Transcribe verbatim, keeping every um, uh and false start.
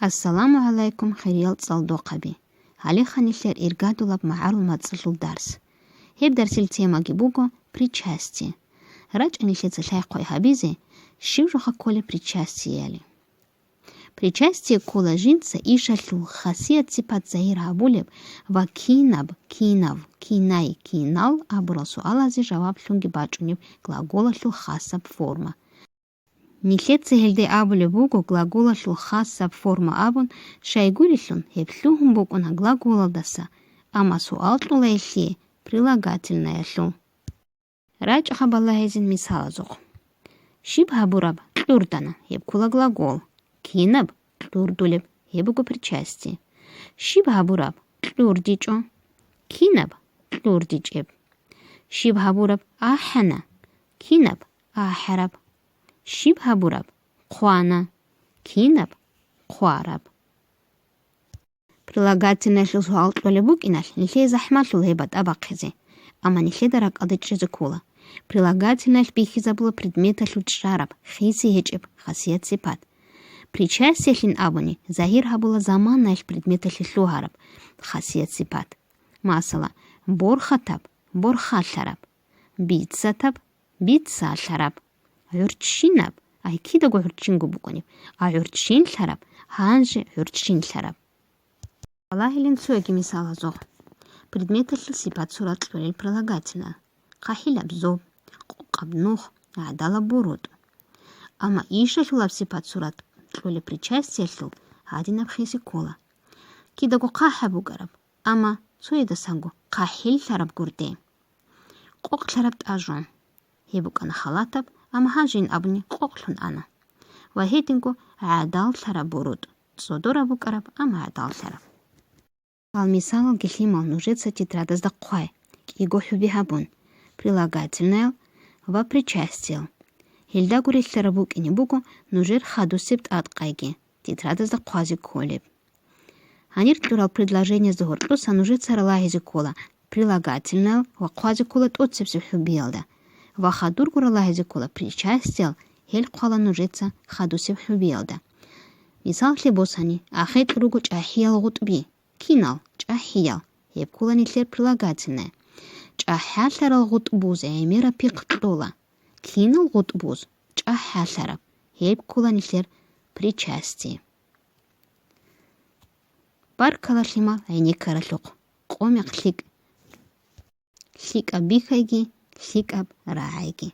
Ассаламу гӀалайкум, хириял цӀалдохъаби! Гьалеха нилъер иргадулаб магӀарул мацӀалъул дарс. Гьеб дарсил темаги буго причастие. РачӀа нилъеца лъай-хъвай гьабизе, щиб жоха кколеб причастиеяли. Причастие ккола жинца ишалъул хасият-сипат загьир гьабулеб ва кинаб, кинав, кинай, кинал абурал суалазе жаваблъунги бачӀунеб глаголалъул хасаб форма. Нилъеца гьелде абулеб буго глаголалъул хасаб форма абун, щайгурелъул гьеб лъугьун букӀуна глаголалдаса, амма суал кьола гьелъие прилагательноялъул. РачӀа-ха балагьизин мисалазухъ. Щиб гьабураб? Кьурдана, гьеб ккола глагол. Кинаб? Кьурдулеб, гьеб буго причастие. Щиб гьабураб? КьурдичӀо. Кинаб? КьурдичӀеб. Щиб гьабураб? АхӀана. Кинаб? АхӀараб. Щиб гьабураб? Хъвана. Кинаб? Хъвараб. Прилагательноялъул суал кьолеб букӀиналъ, нилъее захӀмалъул гьеб батӀа бахъизе, амма нилъеда ракӀалде чӀезе ккола. Прилагательноялъ бихьизабула предметалъул чӀараб, хиси гьечӀеб хасият-сипат. Причастиялъин абуни, загьир гьабула заманаялъ предметалъе лъугьараб хасият-сипат. Масала, борхатаб, борхалъараб, бицатаб, бицалъараб, гӀурччинаб, ай кидаго гӀурччинго букӀунеб, а гӀурччинлъараб, гьанже гӀурччинлъараб. Балагьилин цояги мисалазухъ. Предметалъул сипат-сурат кьолел прилагательно: хъахӀилаб зоб, къокъаб нух, гӀадалаб бурутӀ. Амма ишалъулаб сипат-сурат кьолеб причастиялъул гьадинаб хиси ккола: кидаго хъахӀаб букӀараб, амма цоядасанго хъахӀиллъараб гурде. Къокълъараб тӀажу. Гьеб букӀана халатаб, амма гьанжейин абуни къокълъун ана. Ва гьединго гӀадаллъараб бурутӀ, цӀодораб букӀараб, амма гӀадаллъараб. Гьал мисалалги лъимал нужеца тетрадазда хъвай, кӀиго хӀуби гьабун, прилагательноял ва причастиял. Гьелдаго релълъараб букӀине буго нужер хадусеб тӀадкъайги, тетрадазда хъвазе кколеб. Гьанир кьурал предложениязда гьоркьоса нужеца ралагьизе ккола прилагательноял ва хъвазе ккола тӀоцебсеб хӀубиялда, ва хадурго ралагьизе ккола причастиял, гьел хъвала нужеца хадусеб хӀубиялда. Мисаллъи босани, ахикь руго чӀахӀиял гъутӀби. Кинал? ЧӀахӀиял. Гьеб ккола нилъер прилагательное. ЧӀахӀалъарал гъутӀбуз гӀемераб пихъ кьола. Кинал гъутӀбуз? ЧӀахӀалъараб. Гьеб ккола нилъер причастие. Баркала, лъимал, гӀенеккаралъухъ. Къо-мекъ лъикӀ, лъикӀаб бихьайги, лъикӀаб рагӀайги.